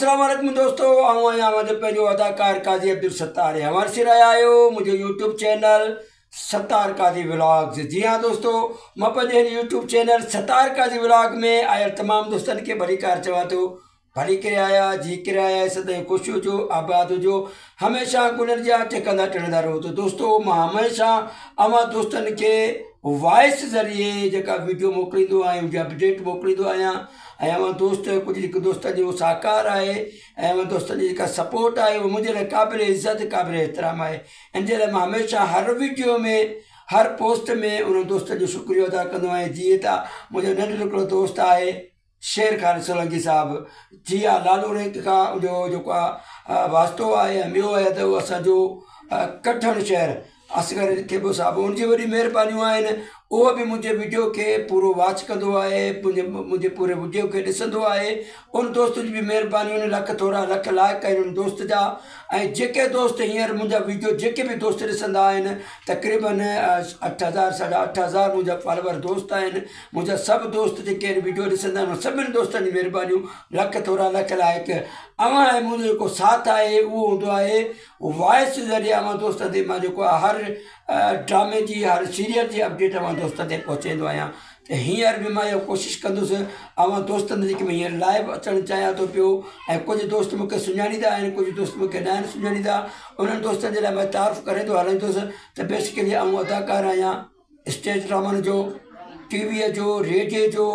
السلام عليڪم دوستو آئون آهيان اوهان جو پنهنجو اداڪار قاضي عبدالستار ۽ اوهان ڏسي رهيا آهيو منهنجو YouTube channel Sattar Qazi vlogs. جي ها دوستو مان پنهنجي هن YouTube channel Sattar Qazi vlog ۾ آيل تمام دوستن کي ڀليڪار چوان ٿو. ڀلي ڪري آيا جي ڪري آيا سدائين خوش هجو آباد هجو هميشه گلن جا ٽهڪندا ٽڙندا رهو. ته دوستو مان هميشه اوهان دوستن کي وائس ذريعي جيڪا ويڊيو موڪليندو آهيان جا اپڊيٽ موڪليندو آهيان ۽ اوهان دوست ڪجهه جيڪو دوستن جو سهڪار آهي ۽ اوهان دوستن جي جيڪا سپورٽ آهي اهو منهنجي لاء قابل عزت قابل احترام آهي. ان جي لاء مان هميشه هر ويڊيو ۾ هر پوسٽ ۾ انهن دوستن جو شڪريو ادا ڪندو آهيان. جيئن ته منهنجو ننڍڙو هڪڙو دوست آهي شير خان سولنگي صاحب، جي ها لالو رينڪ کان ان جو جيڪو آهي واسطو آهي ۽ ٻيو آهي ته اسانجو ڪٺڻ شهر اصغر ٿيٻو صاحب ان جي وڏي مهربانيون آهن. اهو به منهنجي وڊيو کي پورو واچ ڪندو آهي، منهنجي پوري وڊيو کي ڏسندو آهي. ان دوست جي به مهربانيون آهن، لک ٿورا لک لائق آهن ان دوست جا. ۽ جيڪي دوست هينئر منهنجا وڊيو جيڪي به دوست ڏسندا آهن تقريبن 8000 8500 منهنجا فالوور دوست آهن. منهنجا سڀ دوست جيڪي آهن وڊيو ڏسندا آهن سڀني دوستن جي مهربانيون لک ٿورا لک لائق. اوهان ۽ منهنجو جيڪو ساٿ آهي اهو هوندو آهي وائس ذريعي اوهان دوستن تي مان جيڪو آهي هر ڊرامي جي هر سيريل جي اپڊيٽ اوهان دوستن تي پهچائيندو آهيان. ته هينئر به مان اها ڪوشش ڪندس اوهان دوستن تي جيڪي هينئر لائيو اچڻ چاهيان ٿو پيو ۽ ڪجهه دوست مون کي سڃاڻيندا آهن ڪجهه دوست مون کي نه آهن سڃاڻيندا انهن دوستن جي لاء مان تعارف ڪري ٿو هلندس ته بيسڪلي آئون اداڪار آهيان اسٽيج ڊرامن جو ٽي ويء جو ريڊيي جو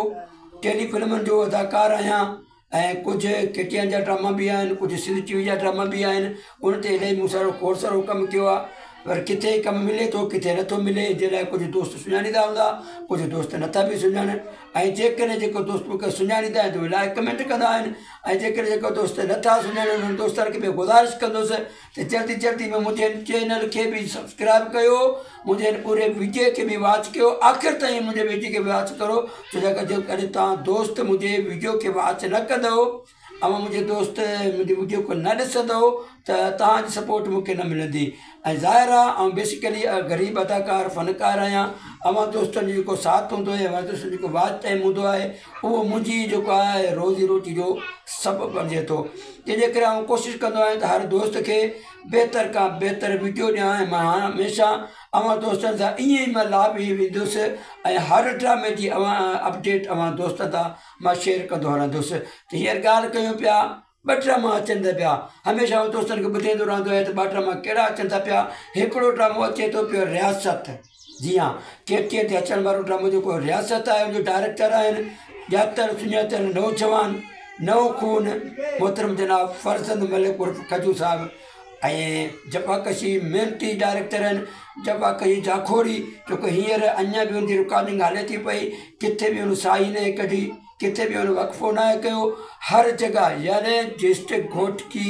ٽيلي فلمن جو اداڪار آهيان ۽ ڪجهه ڪي ٽي اين جا ڊراما به آهن ڪجهه سنڌ ٽي وي جا ڊراما به آهن. ان تي الاهي مون سارو کوڙ سارو ڪم ڪيو آهي پر ڪٿي ڪم ملي ٿو ڪٿي نٿو ملي جي لاءِ ڪجهه دوست سڃاڻيندا هوندا ڪجهه دوست نٿا به سڃاڻن ۽ جيڪڏهن جيڪو دوست مونکي سڃاڻيندا آهن ته اهي لائڪ ڪمينٽ ڪندا آهن ۽ جيڪڏهن جيڪو دوست نٿا سڃاڻن انهن دوستن کي به گذارش ڪندس ته جلدي جلدي ۾ منهنجي هن چينل کي به سبسڪرائب ڪيو منهنجي هن پوري ويڊيو کي به واچ ڪيو آخر تائين منهنجي ويڊيو کي واچ ڪرو ڇو جو جيڪڏهن توهان دوست منهنجي ويڊيو کي واچ نه ڪندو اوهان منهنجي دوست منهنجي ويڊيو کي نه ڏسندو ته توهان جي سپورٽ مون کي نه ملندي ۽ ظاهر آهي آئون بيسيڪلي غريب اداڪار فنڪار آهيان. اوهان دوستن جو جيڪو ساٿ هوندو آهي اوهان دوستن جو جيڪو واچ ٽائيم هوندو آهي اهو منهنجي جيڪو آهي روزي روٽي جو سبب بڻجي ٿو. جنهن جي ڪري آئون ڪوشش ڪندو آهيان ته هر دوست کي بهتر کان بهتر ويڊيو ڏيان ۽ مان هميشه اوهان دوستن سان ائين ئي مان لاڀ ئي ويندس ۽ هر ڊرامي جي اوهان اپڊيٽ اوهان دوستن سان مان شيئر ڪندو هلندس. ته هينئر ڳالهه ڪيون پيا ٻه ڊراما اچن ٿا پيا هميشه آئون دوستن کي ٻڌائيندو رهندو آهيان ته ٻه ڊراما ڪهڙا اچن ٿا پيا. هڪڙو ڊرامو اچي ٿو پيو رياست، جي ها ڪي ٽي اين تي اچڻ وارو ڊرامو جيڪو رياست آهي ان جو ڊائريڪٽر آهن ڄاتل سڃاتل نوجوان نئون خون محترم جناب فرزند ملڪ عرف کجو صاحب ۽ جفاڪشي محنتي ڊائريڪٽر آهن. جفاڪشي جاکوڙي جيڪو هينئر اڃا به ان جي رڪارڊنگ هلي ٿي پئي ڪٿي به ان ساهي ناهي ڪڍي ڪٿي به ان وقفو ناهي ڪيو هر جڳهه يعني ڊسٽرڪٽ گهوٽڪي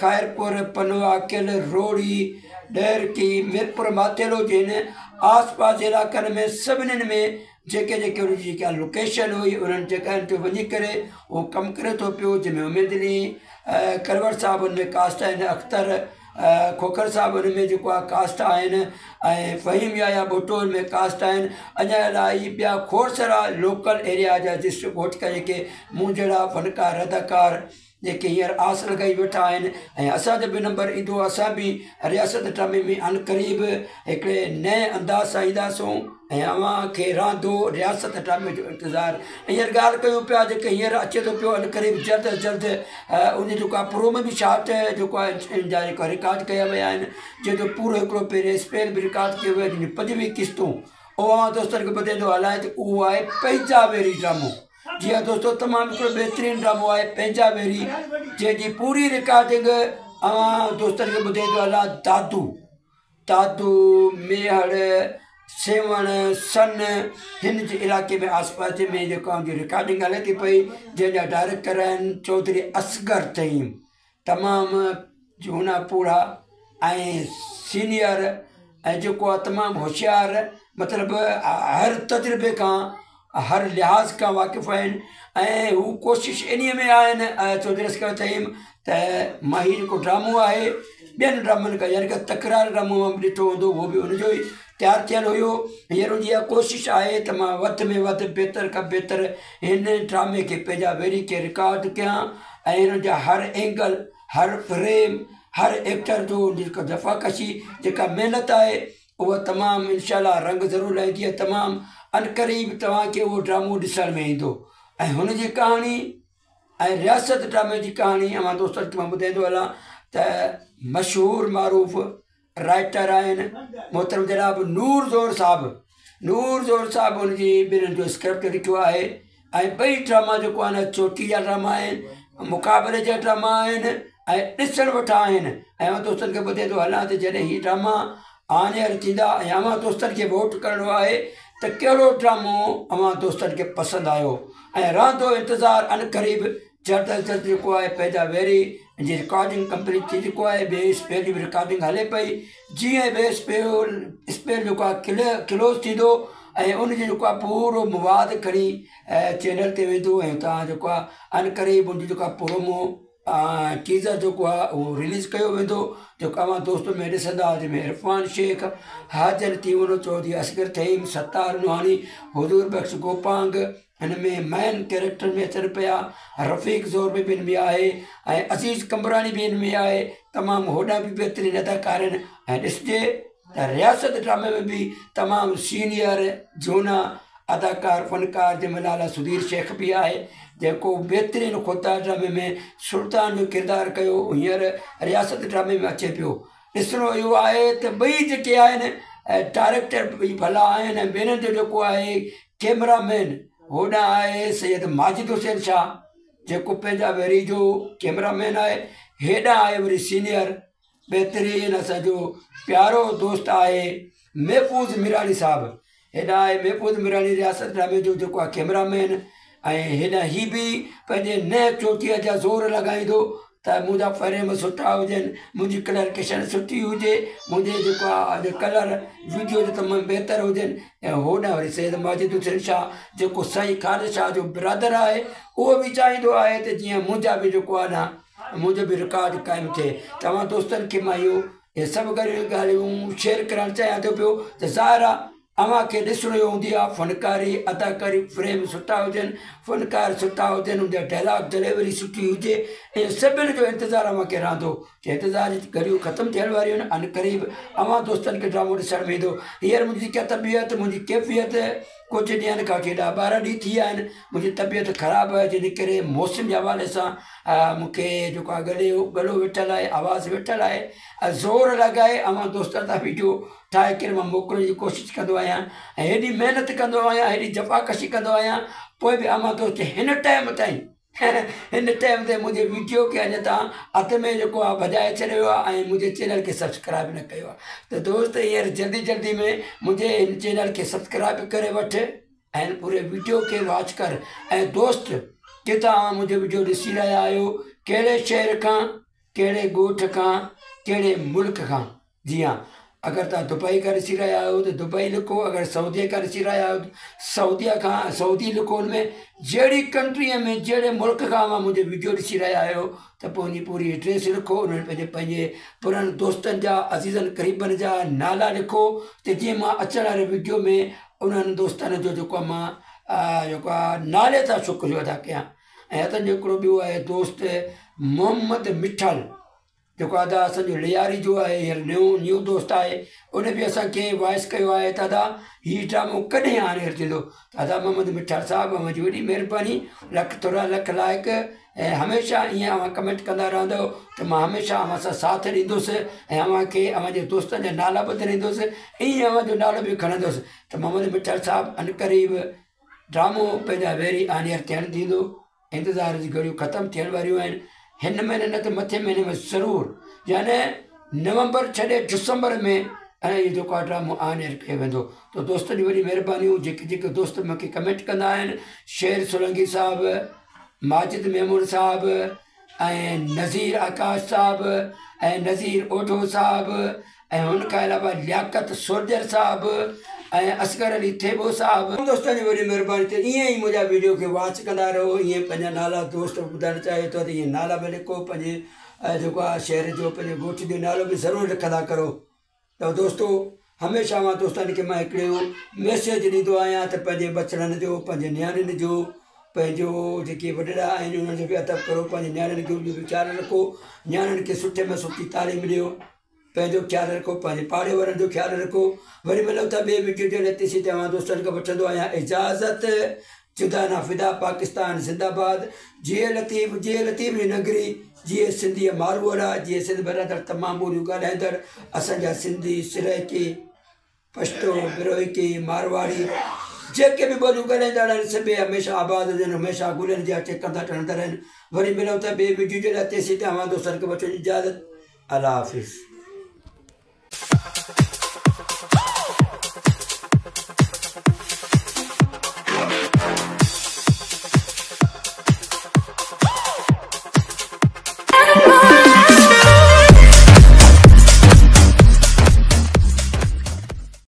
خيرپور پنوعاقل روهڙي ڏهرڪي ميرپور ماٿيلو جي هن آس پاس جي علائقن ۾ سڀنين ۾ جيڪي جيڪي ان جي جيڪا لوڪيشن هئي انهن جڳهين تي وڃي ڪري اهو ڪم ڪري ٿو پيو. جنهن ۾ اميد علي ڪلوڙ صاحب ان ۾ ڪاسٽ آهن، اختر کوکر صاحب ان ۾ جيڪو آهي ڪاسٽ آهن ۽ فهيم يحيٰ ڀٽو ان ۾ ڪاسٽ آهن. اڃا الاهي ٻيا کوڙ سارا لوڪل ايريا جا ڊسٽرڪٽ گهوٽڪا جيڪي مون جهڙا فنڪار اداڪار جيڪي هينئر آس لڳائي ويٺا آهن ۽ اسان جو به نمبر ايندو اسان به رياست ڊرامي ۾ عن قريب هڪڙي نئين انداز سان اينداسون ۽ اوهان کي رهندو رياست ڊرامي جو انتظار. هينئر ڳالهه ڪيون پيا جيڪي هينئر اچي ٿو پيو عن قريب جلد از جلد ان جيڪو آهي پرومو به شارٽ جيڪو آهي ان جا جيڪو رڪارڊ ڪيا ويا آهن جنهن جو پورو هڪڙو پهرين اسپيل به رڪارڊ ڪيو ويو آهي جنهن جون 25 قسطون اوهان دوستن کي ٻڌائيندو هلان ته اهو آهي پنهنجا ويري ڊرامو. جي ها دوستو تمام هڪڙو بهترين ڊرامو آهي پنهنجا ويري جنهن جي پوري رڪارڊنگ اوهان دوستن کي ٻڌائيندو هلان. دادو دادو ميهڙ سيوهڻ سن هن جي علائقي ۾ آس پاس ۾ جيڪو آهي رڪارڊنگ هلي ٿي پئي جنهن جا ڊائريڪٽر آهن چوڌري اصغر ٿهيم تمام جهونا پوڙها ۽ سينيئر ۽ جيڪو آهي تمام هوشيار مطلب هر تجربي کان هر لحاظ کان واقف آهن ۽ هو ڪوشش انهيء ۾ آهن چوڌري اصغر ٿهيم ته مان هي جيڪو ڊرامو آهي ٻين ڊرامن کان يعني ڪه تڪرار ڊرامو به ڏٺو هوندو اهو به ان جو ئي تيار ٿيل هيو. هينئر ان جي اها ڪوشش آهي ته مان وڌ ۾ وڌ بهتر کان بهتر هن ڊرامي کي پنهنجا ويري کي رڪارڊ ڪيان ۽ هن جا هر اينگل هر فريم هر ايڪٽر جو جيڪا جفاڪشي جيڪا محنت آهي اها تمام انشاء الله رنگ ضرور لائيندي ۽ تمام عنقريب توهان کي اهو ڊرامو ڏسڻ ۾ ايندو ۽ هن جي ڪهاڻي ۽ رياست ڊرامي جي ڪهاڻي اوهان دوستن کي مان ٻڌائيندو هلان ته مشهور معروف رائيٽر آهن محترم جناب نور زور صاحب نور زور صاحب ان جي ٻنهن جو اسڪرپٽ لکيو آهي ۽ ٻئي ڊراما جيڪو آهن چوٽي جا ڊراما آهن مقابلي جا ڊراما آهن ۽ ڏسڻ وٽان آهن ۽ اوهان دوستن کي ٻڌائي ٿو هلان ته جڏهن هي ڊراما آن ايئر ٿيندا ۽ اوهان دوستن کي ووٽ ڪرڻو آهي ته ڪهڙو ڊرامو اوهان دوستن کي پسند آيو ۽ رهندو انتظار عنقريب جلد از جلد جيڪو آهي پنهنجا ويري جي رڪارڊنگ ڪمپليٽ ٿي چڪو آهي ٻئي اسپيل جي به رڪارڊنگ هلي پئي جيئن ئي ٻئي اسپيل اسپيل جيڪو آهي ڪلوز ٿيندو ۽ ان جو جيڪو آهي پورو مواد کڻي چينل تي ويندو ۽ اتان جيڪو آهي عنقريب ان جو جيڪو آهي پرومو ٽيزر جيڪو آهي اهو رليز ڪيو ويندو جيڪو اوهان دوستن ۾ ڏسندا جنهن ۾ عرفان شيخ، حاجن تيوڻو، چوڌري اصغر ٿهيم، ستار نوحاڻي، حضور بخش گوپانگ هن ۾ مين ڪيريڪٽر ۾ اچن پيا، رفيق زور به ان ۾ آهي ۽ عزيز قمبراڻي به ان ۾ آهي تمام هوڏانهن به بهترين اداڪار آهن ۽ ڏسجي ته رياست ڊرامي ۾ به تمام سينيئر جهونا اداڪار فنڪار جنهن ۾ لالا سڌير شيخ به آهي جيڪو بهترين خوددار ڊرامي ۾ سلطان جو ڪردار ڪيو هينئر رياست ڊرامي ۾ اچي پيو ڏسڻو اهو آهي ته ٻئي جيڪي آهن ڊائريڪٽر به ڀلا آهن ۽ ٻنهن جو جيڪو آهي ڪيمرا مين هوڏانهن آهي سيد ماجد حسين شاهه جيڪو پنهنجا ويري جو ڪيمرا مين آهي هيڏانهن آهي وري سينيئر بهترين اسان جو پيارو دوست آهي محفوظ ميراڻي صاحب هيڏانهن آهي محفوظ ميراڻي رياست ڊرامي جو جيڪو آهي ڪيمرا مين ۽ هيڏانهن هي به پنهنجي ننهن چوٽيء جا زور لڳائيندو ته منهنجا فريم سٺا هجن منهنجي ڪلرڪيشن سٺي هجي منهنجي جيڪو آهي ڪلر وڊيو جو تمام بهتر هجن ۽ هوڏانهن وري سيد ماجد حسين شاهه جيڪو سائين خالد شاهه جو برادر آهي اهو به چاهيندو آهي ته جيئن منهنجا به جيڪو آهي نه منهنجو به رڪارڊ قائم ٿئي توهان دوستن کي مان اهو اهي سڀ ڳالهيون شيئر ڪرڻ چاهيان ٿو پيو ته ظاهر آهي اوهان کي ڏسڻو اهو هوندي آهي فنڪاري اداڪاري فريم سٺا هجن فنڪار سٺا هجن ان جا ڊائلاگ ڊليوري سٺي هجي ۽ سڀني جو انتظار اوهان کي رهندو انتظار جي گهڙيون ختم ٿيڻ واريون آهن عنقريب اوهان دوستن کي ڊرامو ڏسڻ ۾ ايندو هينئر منهنجي ڪا طبيعت منهنجي ڪيفيت ڪجهه ڏينهن کان وٺي ڏهه ٻارهن ڏينهن ٿي ويا آهن منهنجي طبيعت خراب آهي جنهن جي ڪري موسم جي حوالي سان مون کي جيڪو آهي ڳلي ڳلو ويٺل آهي آواز ويٺل آهي ۽ زور لڳائي اوهان دوستن تان ويڊيو ٺاهي ڪري مان موڪلڻ جي ڪوشش ڪندو آهيان ۽ هيڏي محنت ڪندو آهيان هيڏي جفاڪشي ڪندو آهيان پوء به اوهان دوست هن ٽائيم تائين هن ٽائيم تي منهنجي ويڊيو کي اڃا تان اڌ ۾ جيڪو آهي ڀڄائي ڇڏيو آهي ۽ منهنجي چينل کي سبسڪرائب نه ڪيو آهي ته دوست هينئر جلدي جلدي ۾ منهنجي هن چينل کي سبسڪرائب ڪري وٺ ۽ پوري ويڊيو کي واچ ڪر ۽ دوست ڪٿان اوهان منهنجو ويڊيو ڏسي رهيا آهيو ڪهڙي شهر کان ڪهڙي ڳوٺ کان ڪهڙي ملڪ کان جي ها اگر توهان دبئي کان ڏسي رهيا آهيو ته دبئي لکو اگر سعودي کان ڏسي رهيا آهيو ته سعودي کان سعودي لکو ان ۾ جهڙي ڪنٽريء ۾ جهڙي ملڪ کان اوهان منهنجو ويڊيو ڏسي رهيا آهيو ته پوء ان جي پوري ايڊريس لکو ان ۾ پنهنجي پنهنجي پراڻن دوستن جا عزيزن قريبن جا نالا لکو ته جيئن مان اچڻ واري ويڊيو ۾ انهن دوستن جو جيڪو آهي مان جيڪو آهي نالي سان شڪريو ادا ڪيان ۽ اسان جو هڪڙو ٻيو آهي دوست محمد مٺل جيڪو ادا اسان جو لياري جو آهي هينئر نيو نيو دوست آهي ان به اسان کي وائس ڪيو آهي ته ادا هي ڊرامو ڪڏهن آن ايئر ٿيندو ته ادا محمد مٺل صاحب اوهان جي وڏي مهرباني لک ٿورا لک لائق ۽ هميشه ائين اوهان ڪمينٽ ڪندا رهندو ته مان هميشه اوهان سان ساٿ ڏيندس ۽ اوهان کي اوهان جي دوستن جا نالا ٻڌرائيندس ائين اوهان جو نالو به کڻندس ته محمد مٺل صاحب عنقريب ڊرامو پنهنجا ويري آن ايئر ٿيڻ ٿيندو انتظار جون گهڙيون ختم ٿيڻ واريون آهن هن مهيني نه ته مٿين مهيني ۾ ضرور يعني نومبر ڇڏي ڊسمبر ۾ ۽ اهو جيڪو آهي ڊرامو آن ايئر ڪيو ويندو ته دوستن جون وڏي مهربانيون جيڪي جيڪي دوست مونکي ڪمينٽ ڪندا آهن شير سولنگي صاحب ماجد ميمڻ صاحب ۽ نذير آڪاش صاحب ۽ نذير اوڍو صاحب ۽ ان کان علاوه لياقت سولجر صاحب ۽ اصغر علي ٿيٻو صاحب. دوستن جي وڏي مهرباني ته ائين ئي منهنجا ويڊيو کي واچ ڪندا رهو ائين پنهنجا نالا دوست ٻڌائڻ چاهيو ٿا ته ائين نالا به لکو پنهنجي جيڪو آهي شهر جو پنهنجي ڳوٺ جو نالو به ضرور لکندا ڪرو ته دوستو هميشه اوهان دوستن کي مان هڪڙو ميسيج ڏيندو آهيان ته پنهنجي ٻچڙن جو پنهنجي نياڻين جو. پنهنجو جيڪي وڏڙا آهن انهن جو به ادب ڪرو پنهنجي نياڻين جو به خيال رکو نياڻين کي سٺي ۾ سٺي تعليم ڏيو پنهنجو خيال رکو پنهنجي پاڙي وارن جو خيال رکو وري ملون ٿا ٻي وڊيو جي لاء تيسين تائين اوهان دوستن کان وٺندو آهيان اجازت جدا نا فدا پاڪستان زنده باد جيئي لطيف جيئي لطيف جي نگري جيئي سنڌي ماروئڙا جيئي سنڌ ۾ رهندڙ تمام ٻوليون ڳالهائيندڙ اسان جا سنڌي سرائيڪي پشتو، بروهڪي، مارواڙي جيڪي به ٻوليون ڳالهائيندڙ آهن سڀئي هميشه آباد هجن هميشه گلن جيان چمڪندا ٽڙندا رهن وري ملون ٿا ٻي وڊيو جي لاء تيسين تائين اوهان دوستن کي وٺون اجازت الله حافظ.